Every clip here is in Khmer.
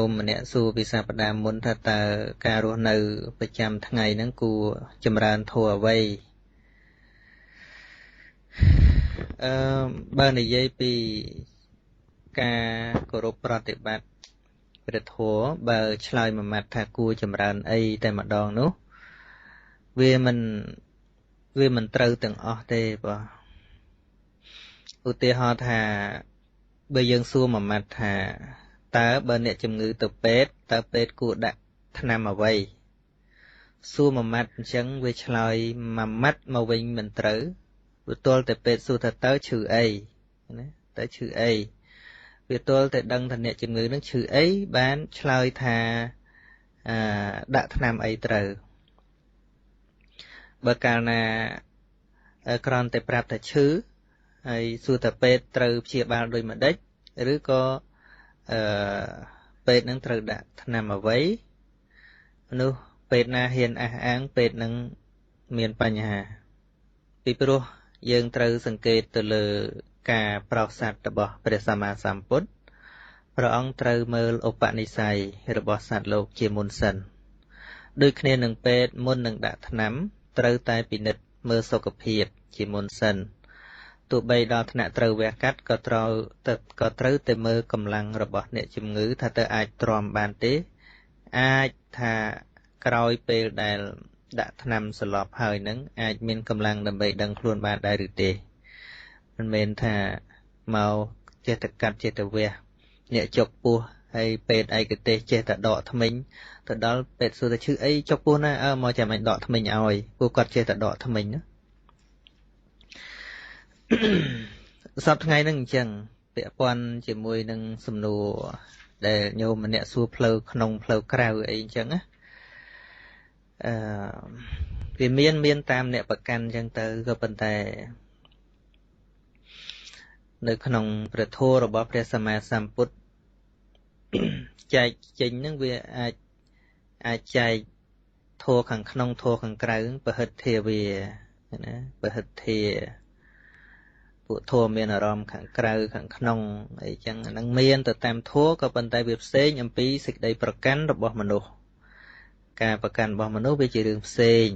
មម្នាក់សួរពីសប្តាហ៍មុនថាតើការរស់នៅប្រចាំថ្ងៃហ្នឹងគួរចម្រើនធម៌អ្វីបើនិយាយពីការគោរពប្រតិបត្តិព្រះធម៌បើឆ្លើយមួយម៉ាត់ថាគួរចម្រើនអីតែម្ដងនោះវាមិនត្រូវទាំងអស់ទេបាទឧទាហរណ៍ថាបើយើងសួរមួយម៉ាត់ថាតើបើអ្នកជំងឺទៅពេទ្យតើពេទ្យគួរដាក់ថ្នាំអ្វីសួរមួយម៉ាត់អញ្ចឹងវាឆ្លើយមួយម៉ាត់មកវិញមិនត្រូវវាទល់តែពេទ្យសួរថាតើឈឺអីណាតើឈឺអីវាទល់តែដឹងថាអ្នកជំងឺនឹងឈឺអីបានឆ្លើយថាដាក់ថ្នាំអីត្រូវបើកាលណាគ្រាន់តែប្រាប់ថាឈឺហើយសួរថាពេទ្យត្រូវព្យាបាលដោយម្ដេចឬក៏ពេទ្យនឹងត្រូវដាក់ថ្នាំអ្វីនោះពេទ្យណាហ៊ានអះអាងពេទ្យនឹងមានបញ្ហាពីព្រោះយើងត្រូវសង្កេតទៅលើការប្រោសសត្វរបស់ព្រះសម្មាសម្ពុទ្ធព្រះអង្គត្រូវមើលឧបនិស្ស័យរបស់សត្វលោកជាមុនសិនដូចគ្នានឹងពេទ្យមុននឹងដាក់ថ្នាំត្រូវតែពិនិត្យមើលសុខភាពជាមុនសិនទោះបីដល់ថ្នាក់ត្រូវវះកាត់ក៏ត្រូវតែមើលកម្លាំងរបស់អ្នកជំងឺថាតើអាចទ្រាំបានទេអាចថាក្រោយពេលដែលដាក់ថ្នាំសន្លប់ហើយនឹងអាចមានកម្លាំងដើម្បីដឹងខ្លួនបានដែរឬទេមិនមែនថាមកចេះតែកាត់ចេះតែវះអ្នកចុកពោះហើយពេទ្យឯកទេសចេះតែដកថ្មិញទៅដល់ពេទ្យសួរថាឈឺអីចុកពោះណាមកចាំអញដកថ្មិញឲ្យពួកគាត់ចេះតែដកថ្មិញណាសប្តាហ៍ថ្ងៃហ្នឹងអញ្ចឹងពាក់ព័ន្ធជាមួយនឹងសំណួរដែលញោមម្នាក់សួរផ្លូវក្នុងផ្លូវក្រៅអីអញ្ចឹងណាវាមានតាមអ្នកប្រកាន់អញ្ចឹងទៅក៏ប៉ុន្តែនៅក្នុងព្រះធម៌របស់ព្រះសម្មាសម្ពុទ្ធចែកចេញហ្នឹងវាអាចចែកធម៌ខាងក្នុងធម៌ខាងក្រៅបហិទ្ធាវាណាបហិទ្ធាពួកធម៌មានអារម្មណ៍ខាងក្រៅខាងក្នុងអីចឹងអាហ្នឹងមានទៅតាមធម៌ក៏ប៉ុន្តែវាផ្សេងអំពីសេចក្តីប្រកាន់របស់មនុស្សការប្រកាន់របស់មនុស្សវាជារឿងផ្សេង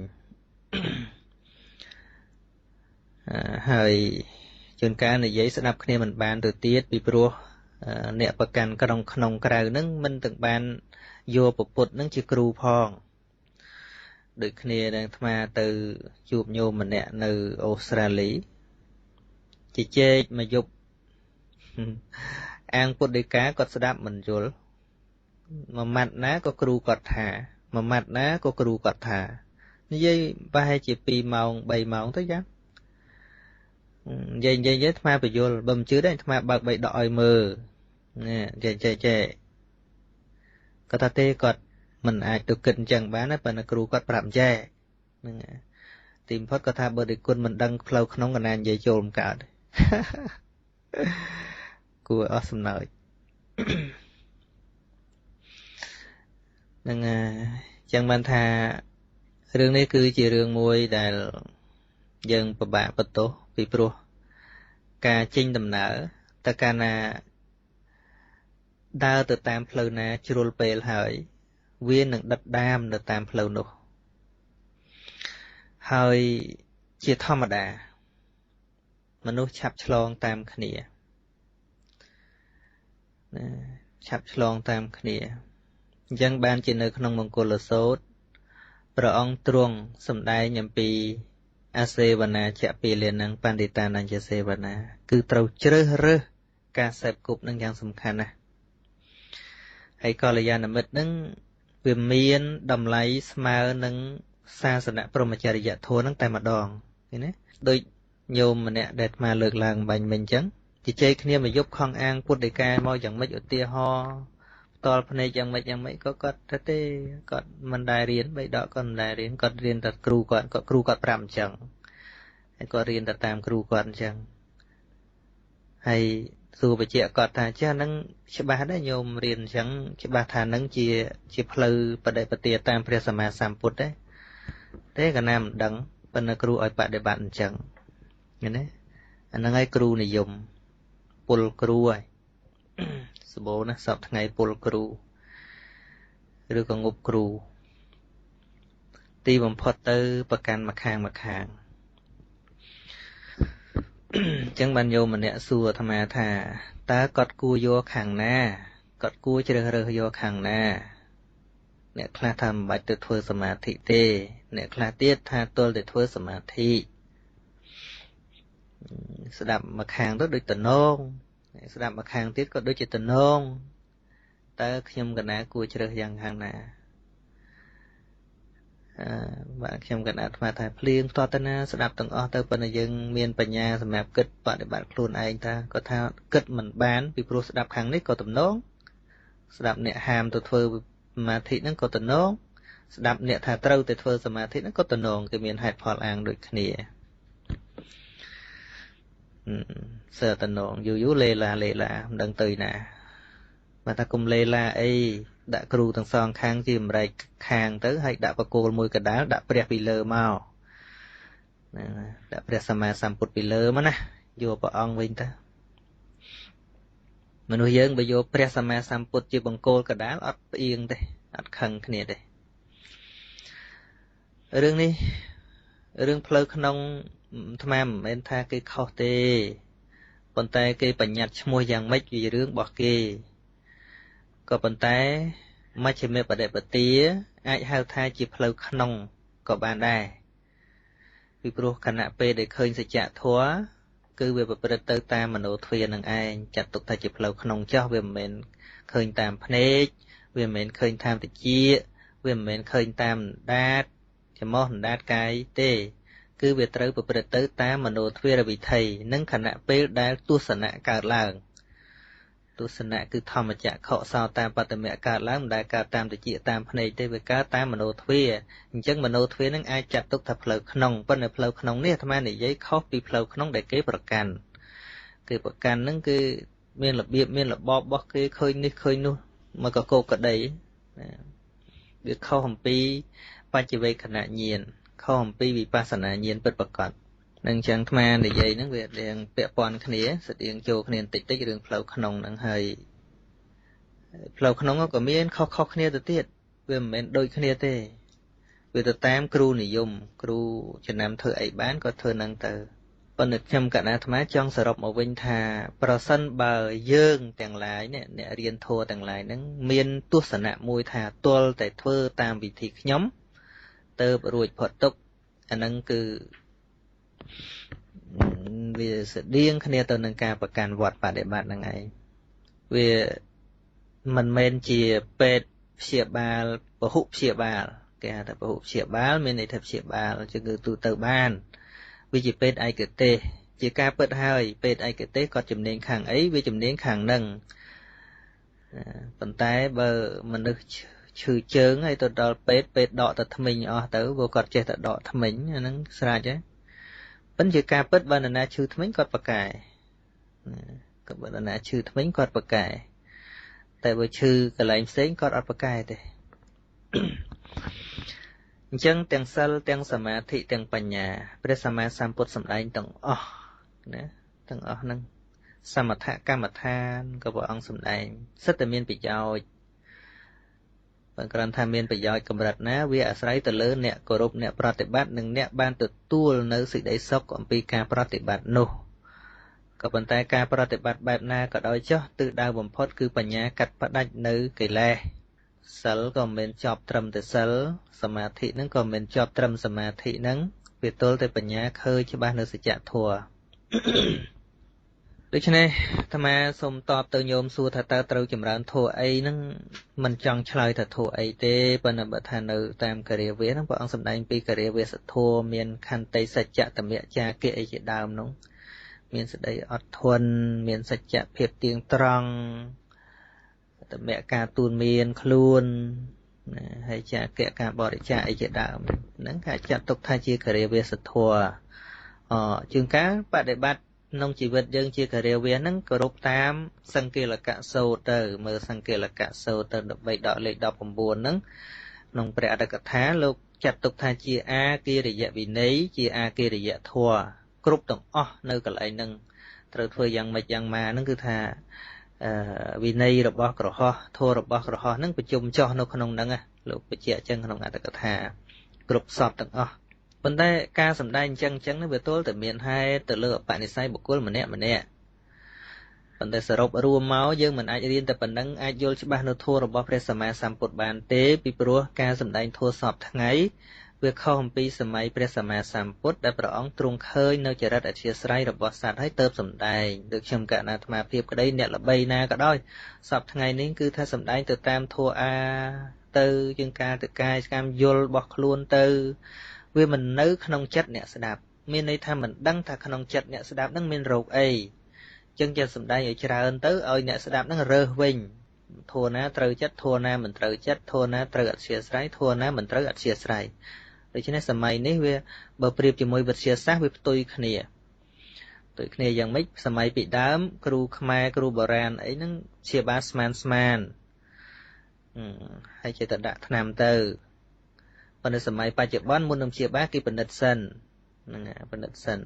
ហើយជួនកាលនិយាយស្ដាប់គ្នាមិនបានទៅទៀតពីព្រោះអ្នកប្រកាន់ក្នុងក្រៅហ្នឹងមិនទាំងបានយកពុទ្ធហ្នឹងជាគ្រូផងដូចគ្នានឹងអាត្មាទៅជួបញោមម្នាក់នៅអូស្ត្រាលីជជែកមកយប់អាងពុទ្ធដីកាគាត់ស្ដាប់មិនយល់មួយម៉ាត់ណាក៏គ្រូគាត់ថាមួយម៉ាត់ណាក៏គ្រូគាត់ថានិយាយប្រហែលជា2ម៉ោង3ម៉ោងទៅយ៉ាងនិយាយអាត្មាបញ្យល់បើមិនជឿទេអាត្មាបើកបីដកឲ្យមើលនេះចេះគាត់ថាទេគាត់មិនអាចទៅគិតអញ្ចឹងបានទេប៉ុន្តែគ្រូគាត់ប្រាប់ចេះហ្នឹងទីបំផុតគាត់ថាបើដូចគុណមិនដឹងផ្លូវក្នុងកណានិយាយចូលមិនកើតគួរអស់សំណើចហ្នឹងចឹងបានថារឿងនេះគឺជារឿងមួយដែលយើងពិបាកបន្ទោសពីព្រោះការចេញដំណើរតើកាលណាដើរទៅតាមផ្លូវណាជ្រុលពេលហើយវានឹងដិតដាមនៅតាមផ្លូវនោះហើយជាធម្មតាមនុស្សឆាប់ឆ្លងតាមគ្នាណាឆាប់ឆ្លងតាមគ្នាអញ្ចឹងបានជានៅក្នុងមង្គលសូត្រព្រះអង្គទ្រង់សម្ដែងអំពីអសេវនាចពាលានងបណ្ឌិតានញ្ញសេវនាគឺត្រូវជ្រើសរើសការសេពគប់នឹងយ៉ាងសំខាន់ណាស់ហើយកល្យាណមិត្តនឹងវាមានតម្លៃស្មើនឹងសាសនៈព្រហ្មចរិយធម៌នឹងតែម្ដងឃើញទេដូចញោមម្នាក់ដែលអាត្មាលើកឡើងបាញ់មិញអញ្ចឹងជជែកគ្នាមកយប់ខំអាងពុទ្ធដីកាមកយ៉ាងម៉េចឧទាហរណ៍ផ្ទាល់ភ្នែកយ៉ាងម៉េចក៏គាត់ថាទេគាត់មិនដែលរៀនបីដកគាត់មិនដែលរៀនគាត់រៀនតែគ្រូគាត់ក៏គ្រូគាត់ប្រាប់អញ្ចឹងហើយគាត់រៀនតែតាមគ្រូគាត់អញ្ចឹងហើយសួរបញ្ជាក់គាត់ថាចាស់ហ្នឹងច្បាស់ដែរញោមរៀនអញ្ចឹងច្បាស់ថាហ្នឹងជាផ្លូវបដិបទាតាមព្រះសម្មាសម្ពុទ្ធទេទេកាលណាមិនដឹងប៉ុន្តែគ្រូឲ្យបដិបត្តិអញ្ចឹងឃើញទេអាហ្នឹងហើយគ្រូនិយមពលគ្រូហើយសម្បូរណាស់សពថ្ងៃពលគ្រូ ឬក៏ងប់គ្រូទីបំផុតទៅប្រកាន់មួយខាងមួយខាងអញ្ចឹងបានញោមម្នាក់សួរអាត្មាថាតើគាត់គួរយកខាងណាគាត់គួរជ្រើសរើសយកខាងណាអ្នកខ្លះថាមិនបាច់ទៅធ្វើសមាធិទេអ្នកខ្លះទៀតថាទល់តែធ្វើសមាធិស្ដាប់មួយខាងទៅដូចតំណងស្ដាប់មួយខាងទៀតក៏ដូចជាតំណងតើខ្ញុំកណាគួរជ្រើសយ៉ាងខាងណាបាទខ្ញុំកណាអាត្មាថាភ្លៀងផ្ទាត់ទៅណាស្ដាប់ទាំងអស់ទៅប៉ុន្តែយើងមានបញ្ញាសម្រាប់គិតបដិបត្តិខ្លួនឯងថាគាត់ថាគិតមិនបានពីព្រោះស្ដាប់ខាងនេះក៏តំណងស្ដាប់អ្នកហាមទៅធ្វើសមាធិហ្នឹងក៏តំណងស្ដាប់អ្នកថាត្រូវតែធ្វើសមាធិហ្នឹងក៏តំណងគេមានហេតុផលអាងដូចគ្នាសើតំណងយូរយូរលេឡាលេឡាមិនដឹងទៅណាបាទថាគុំលេឡាអីដាក់គ្រូទាំងសងខាងជាម្រែកខាងទៅហើយដាក់បកគោលមួយកដាលដាក់ព្រះពីលើមកណាដាក់ព្រះសម្មាសម្ពុទ្ធពីលើមកណាយកព្រះអង្គវិញទៅមនុស្សយើងបើយកព្រះសម្មាសម្ពុទ្ធជាបង្គោលកដាលអត់ផ្អៀងទេអត់ខឹងគ្នាទេរឿងនេះរឿងផ្លូវក្នុងអាត្មាមិនមែនថាគេខុសទេប៉ុន្តែគេបញ្ញត្តិឈ្មោះយ៉ាងម៉េចវារឿងរបស់គេក៏ប៉ុន្តែមជ្ឈិមបដិបទាអាចហៅថាជាផ្លូវក្នុងក៏បានដែរពីព្រោះខណៈពេលដែលឃើញសច្ចធម៌គឺវាប្រព្រឹត្តទៅតាមមโนទ្វានឹងឯងចាត់ទុកថាជាផ្លូវក្នុងចោះវាមិនមែនឃើញតាមភ្នែកវាមិនមែនឃើញតាមតិចវាមិនមែនឃើញតាមដាតច្រមុះដាតកាយទេគឺវាត្រូវប្រព្រឹត្តទៅតាមមโนទ្វារវិថីនិងខណៈពេលដែលទស្សនៈកើតឡើងទស្សនៈគឺធម្មចក្ខុសោតាបត្តមៈកើតឡើងមិនដែលកើតតាមតិចតាមភ្នែកទេវាកើតតាមមโนទ្វាអញ្ចឹងមโนទ្វានឹងអាចចាត់ទុកថាផ្លូវក្នុងប៉ុន្តែផ្លូវក្នុងនេះអាត្មានិយាយខុសពីផ្លូវក្នុងដែលគេប្រកាន់គេប្រកាន់នឹងគឺមានរបៀបមានរបបរបស់គេឃើញនេះឃើញនោះមកកកកក្តីណាវាខុសអំពីបញ្ចវេខណៈញាណខុសអំពីវិបស្សនាញាណពិតប្រាកដនឹងចឹងអាត្មានិយាយហ្នឹងវារៀងពាក់ព័ន្ធគ្នាស្តៀងចូលគ្នាបន្តិចតិចរឿងផ្លូវក្នុងហ្នឹងហើយផ្លូវក្នុងក៏មានខុសៗគ្នាទៅទៀតវាមិនមែនដូចគ្នាទេវាទៅតាមគ្រូនិយមគ្រូចំណាំធ្វើអីបានក៏ធ្វើហ្នឹងទៅប៉ុន្តែខ្ញុំកណាអាត្មាចង់សរុបមកវិញថាប្រសិនបើយើងទាំងឡាយអ្នករៀនធម៌ទាំងឡាយហ្នឹងមានទស្សនៈមួយថាទល់តែធ្វើតាមវិធីខ្ញុំទៅរួចផុតទុក្ខអាហ្នឹងគឺវាស្តៀងគ្នាទៅនឹងការប្រកាន់វត្តបដិបត្តិហ្នឹងឯងវាមិនមែនជាពេទ្យព្យាបាលពហុព្យាបាលគេហៅថាពហុព្យាបាលមានន័យថាព្យាបាលជំងឺទូទៅបានវាជាពេទ្យឯកទេសជាការពិតហើយពេទ្យឯកទេសគាត់ជំនាញខាងអីវាជំនាញខាងហ្នឹងប៉ុន្តែបើមនុស្សឈឺជើងហើយទៅដល់ពេទ្យពេទ្យដកតែថ្មិញអស់ទៅព្រោះគាត់ចេះតែដកថ្មិញអាហ្នឹងស្រេចហើយប៉ុន្តែជាការពិតបើនរណាឈឺថ្មិញគាត់ប្រកែក៏បើនរណាឈឺថ្មិញគាត់ប្រកែតែបើឈឺកន្លែងផ្សេងគាត់អត់ប្រកែទេអញ្ចឹងទាំងសិលទាំងសមាធិទាំងបញ្ញាព្រះសម្មាសម្ពុទ្ធសម្ដែងទាំងអស់ណាទាំងអស់ហ្នឹងសមថកម្មដ្ឋានក៏ព្រះអង្គសម្ដែងសិតតែមានប្រយោជន៍បើគ្រាន់ថាមានប្រយោជន៍កម្រិតណាវាអាស្រ័យទៅលើអ្នកគោរពអ្នកប្រតិបត្តិនិងអ្នកបានទទួលនៅសេចក្តីសុខអំពីការប្រតិបត្តិនោះក៏ប៉ុន្តែការប្រតិបត្តិបែបណាក៏ដោយចុះទិសដៅបំផុតគឺបញ្ញាកាត់ផ្ដាច់នៅកិលេសសិលក៏មិនមែនចប់ត្រឹមតែសិលសមាធិហ្នឹងក៏មិនមែនចប់ត្រឹមសមាធិហ្នឹងវាទល់តែបញ្ញាឃើញច្បាស់នៅសច្ចធម៌ដូច្នេះអាត្មាសូមតបទៅញោមសួរថាតើត្រូវចម្រើនធម៌អីហ្នឹងមិនចង់ឆ្លើយថាធម៌អីទេប៉ុន្តែបើថានៅតាមការិយាវាសហ្នឹងព្រះអង្គសម្ដែងពីការិយាវាសធម៌មានខន្តីសច្ចតមៈចាគៈអីជាដើមនោះមានសេចក្តីអត់ធន់មានសច្ចភាពទៀងត្រង់តមៈការទូនមានខ្លួនណាហើយចាគៈការបរិច្ចាគអីជាដើមហ្នឹងគេចាត់ទុកថាជាការិយាវាសធម៌ជាងការបដិបត្តិក្នុងជីវិតយើងជាការិយាវាសហ្នឹងគោរពតាមសង្កេលកសូត្រទៅមើលសង្កេលកសូត្រទៅដើម្បីដកលេខ19ហ្នឹងក្នុងព្រះអត្ថកថាលោកចាត់ទុកថាជាអាគារិយវិន័យជាអាគារិយធម៌គ្រប់ទាំងអស់នៅកន្លែងហ្នឹងត្រូវធ្វើយ៉ាងម៉េចយ៉ាងម៉ាហ្នឹងគឺថា វិន័យរបស់ក្រហោះធម៌របស់ក្រហោះហ្នឹងប្រជុំចោះនៅក្នុងហ្នឹងលោកបញ្ជាក់ចឹងក្នុងអត្ថកថាគ្រប់សពទាំងអស់ប៉ុន្តែការសម្ដែងចឹងចឹងវាទល់តែមានហេតុទៅលើអបនិស្ស័យបុគ្គលម្នាក់ម្នាក់ប៉ុន្តែសរុបរួមមកយើងមិនអាចរៀនតែប៉ុណ្ណឹងអាចយល់ច្បាស់នៅធម៌របស់ព្រះសម្មាសម្ពុទ្ធបានទេពីព្រោះការសម្ដែងធម៌សពថ្ងៃវាខុសអំពីសម័យព្រះសម្មាសម្ពុទ្ធដែលព្រះអង្គទ្រង់ឃើញនៅចរិតអធិស្រ័យរបស់សត្វហើយទៅសម្ដែងដូចខ្ញុំកណ្ណាអាត្មាភាពក្តីអ្នកល្បីណាក៏ដោយសពថ្ងៃនេះគឺថាសម្ដែងទៅតាមធម៌អាទៅជាងការទៅកាយកម្មយល់របស់ខ្លួនទៅវាមិននៅក្នុងចិត្តអ្នកស្ដាប់មានន័យថាមិនដឹងថាក្នុងចិត្តអ្នកស្ដាប់នឹងមានរោគអីចឹងจะសម្ដែងឲ្យច្រើនទៅឲ្យអ្នកស្ដាប់នឹងរើសវិញធម៌ណាត្រូវចិត្តធម៌ណាមិនត្រូវចិត្តធម៌ណាត្រូវអធិស្រ័យធម៌ណាមិនត្រូវអធិស្រ័យដូច្នេះសម័យនេះវាបើប្រៀបជាមួយវិទ្យាសាស្ត្រវាផ្ទុយគ្នាផ្ទុយគ្នាយ៉ាងម៉េចសម័យពីដើមគ្រូខ្មែរគ្រូបុរាណអីហ្នឹងព្យាបាលស្មានស្មានហើយចេះតែដាក់ថ្នាំទៅប៉ុន្តែសម័យបច្ចុប្បន្នមុននឹងព្យាបាលគេពិនិត្យសិនហ្នឹងពិនិត្យសិន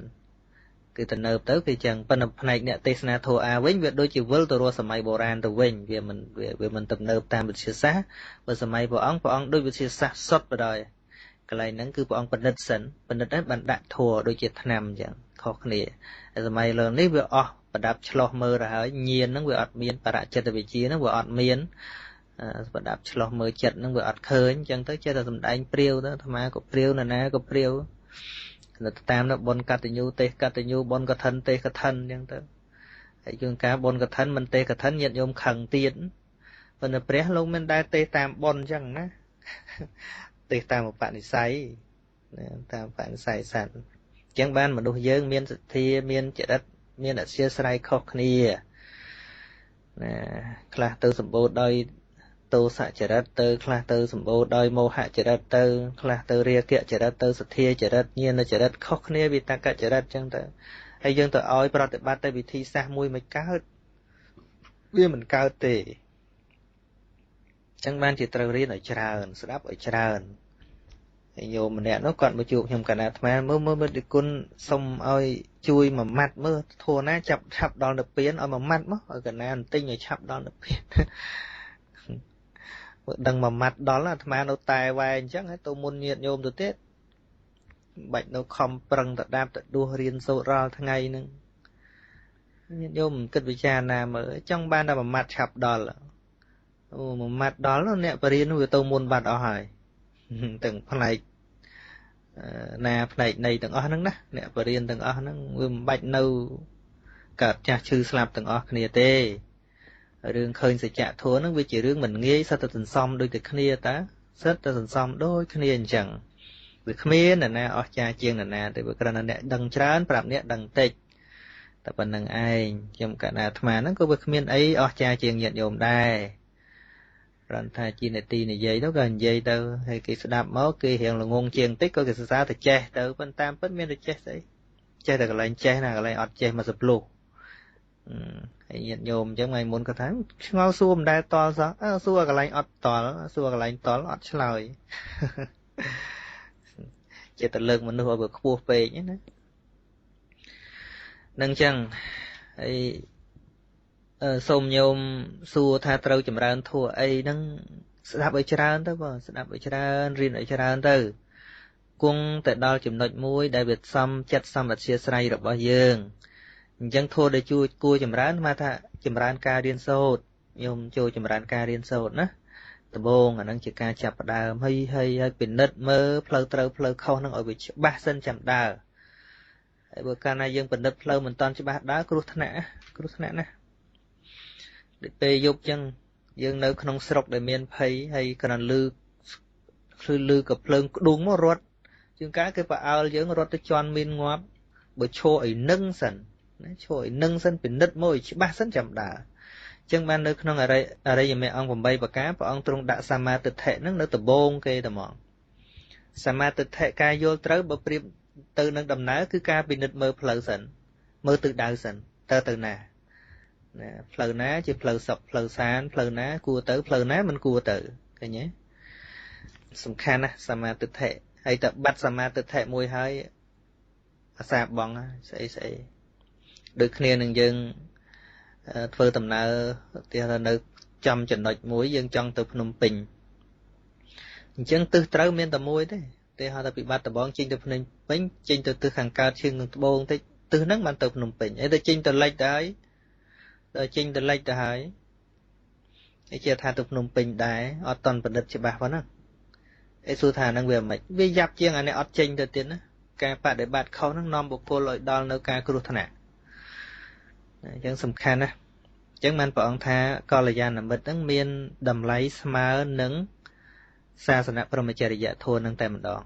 គឺទៅនៅទៅគេចឹងប៉ុន្តែផ្នែកអ្នកទេសនាធម៌អាវិញវាដូចជាវិលទៅរកសម័យបុរាណទៅវិញវាមិនទំនើបតាមវិទ្យាសាស្ត្របើសម័យព្រះអង្គព្រះអង្គដូចវិទ្យាសាស្ត្រសុទ្ធបណ្ដោយកន្លែងហ្នឹងគឺព្រះអង្គពិនិត្យសិនពិនិត្យហើយបានដាក់ធម៌ដូចជាថ្នាំអញ្ចឹងខុសគ្នាហើយសម័យលើនេះវាអស់ប្រដាប់ឆ្លោះមើលទៅហើយញៀនហ្នឹងវាអត់មានបរចិត្តវិជ្ជាហ្នឹងវាអត់មានប្រដាប់ឆ្លោះមើលចិត្តហ្នឹងវាអត់ឃើញអញ្ចឹងទៅចេះតែសំដែងព្រាវទៅអាត្មាក៏ព្រាវនរណាក៏ព្រាវនៅតាមនៅបុណ្យកតញ្ញូទេសកតញ្ញូបុណ្យកឋិនទេសកឋិនអញ្ចឹងទៅហើយជួនកាលបុណ្យកឋិនមិនទេសកឋិនញាតិញោមខឹងទៀតប៉ុន្តែព្រះលោកមិនដែលទេសតាមបុណ្យអញ្ចឹងណាទេសតាមឧបនិស្ស័យតាមឧបនិស្ស័យសត្វអញ្ចឹងបានមនុស្សយើងមានសទ្ធាមានចរិតមានអធិស្រ័យខុសគ្នាណាខ្លះទៅសម្បូរដោយទោសចរិតទៅខ្លះទៅសម្បូរដោយមោហចរិតទៅខ្លះទៅរាគចរិតទៅសទ្ធាចរិតញាណចរិតខុសគ្នាវិតកចរិតចឹងទៅហើយយើងទៅឲ្យប្រតិបត្តិតែវិធីសាស្ត្រមួយមិនកើតវាមិនកើតទេចឹងបានជាត្រូវរៀនឲ្យច្រើនស្ដាប់ឲ្យច្រើនហើយញោមម្នាក់នោះគាត់មកជួបខ្ញុំកណ្ដាលអាត្មាមើលមើលមើលគុណសុំឲ្យជួយមួយម៉ាត់មើលធัวណាចាប់ឆាប់ដល់និព្វានឲ្យមួយម៉ាត់មកឲ្យកណ្ដាលបន្តិចឲ្យឆាប់ដល់និព្វានដឹងមួយម៉ាត់ដល់អាត្មានៅតែវ៉ែអញ្ចឹងហើយទៅមុនញាតញោមទៅទៀតបាច់នៅខំប្រឹងតដាបតដួសរៀនសូត្ររាល់ថ្ងៃហ្នឹងញាតញោមគិតពិចារណាមើលចង់បានតែមួយម៉ាត់ឆាប់ដល់អូមួយម៉ាត់ដល់អ្នកបរិញ្ញាវាទៅមុនបាត់អស់ហើយទាំងផ្នែកណាផ្នែកនៃទាំងអស់ហ្នឹងណាអ្នកបរិញ្ញាទាំងអស់ហ្នឹងវាមិនបាច់នៅកើតចាស់ឈឺស្លាប់ទាំងអស់គ្នាទេរឿងឃើញសច្ចធម៌ហ្នឹងវាជារឿងមិនងាយសិតតែសន្សំដូចតែគ្នាតាសិតតែសន្សំដូចគ្នាអញ្ចឹងវាគ្មាននរណាអស្ចារ្យជាងនរណាទេវាគ្រាន់តែអ្នកដឹងច្រើនប្រាប់អ្នកដឹងតិចតែប៉ុណ្្នឹងឯងខ្ញុំកណ្ដាលអាត្មាហ្នឹងក៏វាគ្មានអីអស្ចារ្យជាងញាតិញោមដែរគ្រាន់ថាជានេតិនិយាយទៅក៏និយាយទៅហើយគេស្ដាប់មកគេរៀងល្ងងជាងតិចក៏គេសរសើរតែចេះទៅប៉ុន្តែតាមពិតមានតែចេះស្អីចេះតែកន្លែងចេះណាកន្លែងអត់ចេះមកសប្លុះហើយញាតិញោមអញ្ចឹងថ្ងៃមុនគាត់ថាឆ្ងល់សួរមិនដែលតល់សោះសួរកន្លែងអត់តល់សួរកន្លែងតល់អត់ឆ្លើយចេះតែលើកមនុស្សឲ្យវាខ្ពស់ពេកណានឹងអញ្ចឹងហើយសូមញោមសួរថាត្រូវចម្រើនធម៌អីហ្នឹងស្ដាប់ឲ្យច្រើនទៅបងស្ដាប់ឲ្យច្រើនរៀនឲ្យច្រើនទៅគង់តែដល់ចំណុចមួយដែលវាសមចិត្តសមអធិស្រ័យរបស់យើងអញ្ចឹងធម៌ដែលជួយគួរចម្រើនមកថាចម្រើនការរៀនសូត្រញោមចូលចម្រើនការរៀនសូត្រណាដំបូងអាហ្នឹងជាការចាប់ផ្ដើមហើយហើយពិនិត្យមើលផ្លូវត្រូវផ្លូវខុសហ្នឹងឲ្យវាច្បាស់សិនចាំដើរហើយបើកាលណាយើងពិនិត្យផ្លូវមិនតាន់ច្បាស់ដើរគ្រោះថ្នាក់គ្រោះថ្នាក់ណាស់ដូចពេលយប់ចឹងយើងនៅក្នុងស្រុកដែលមានភ័យហើយគ្រាន់លឺលឺក៏ភ្លើងក្ដួងមករត់ជាងកាលគេផ្អើលយើងរត់ទៅជន់មានងាប់បើឈរឲ្យនឹងសិនណាឈរឲ្យនឹងសិនពិនិត្យមកឲ្យច្បាស់សិនចាំដើរអញ្ចឹងបាននៅក្នុងអរិយមគ្គអង្គ8ប្រការព្រះអង្គទ្រង់ដាក់សមាទិដ្ឋិហ្នឹងនៅដំបូងគេតែហ្មងសមាទិដ្ឋិការយល់ត្រូវបើប្រៀបទៅនឹងដំណើរគឺការពិនិត្យមើលផ្លូវសិនមើលទិសដៅសិនតើទៅណាណាផ្លូវណាជាផ្លូវសុខផ្លូវសានផ្លូវណាគួរទៅផ្លូវណាមិនគួរទៅឃើញទេសំខាន់ណាស់សមាទិដ្ឋិហើយតែបាត់សមាទិដ្ឋិមួយហើយអាសាបងស្អីស្អីដូចគ្នានឹងយើង ធ្វើដំណើរទីនៅចំចំណុចមួយយើងចង់ទៅភ្នំពេញអញ្ចឹងទិសត្រូវមានតែមួយទេទេហៅថាពីបាត់ដំបងចេញទៅភ្នំពេញចេញទៅទិសខាងកើតឈៀងនឹងត្បូងតិចទិសហ្នឹងបានទៅភ្នំពេញអីទៅចេញទៅលិចទៅហើយដល់ចេញទៅលិចទៅហើយឯជាថាទៅភ្នំពេញដែរអត់តន់បណ្ឌិតច្បាស់ប៉ុណ្ណាឯសួរថាហ្នឹងវាមិនវាយ៉ាប់ជាងអានេះអត់ចេញទៅទៀតណាការបដិបត្តិខុសហ្នឹងនាំបុគ្គលឲ្យដល់នៅការគ្រោះថ្នាក់អញ្ចឹងសំខាន់ណាស់អញ្ចឹងបានព្រះអង្គថាកល្យាណមិត្តហ្នឹងមានតម្លៃស្មើនឹងសាសនព្រហ្មចរិយធម៌នឹងតែម្ដង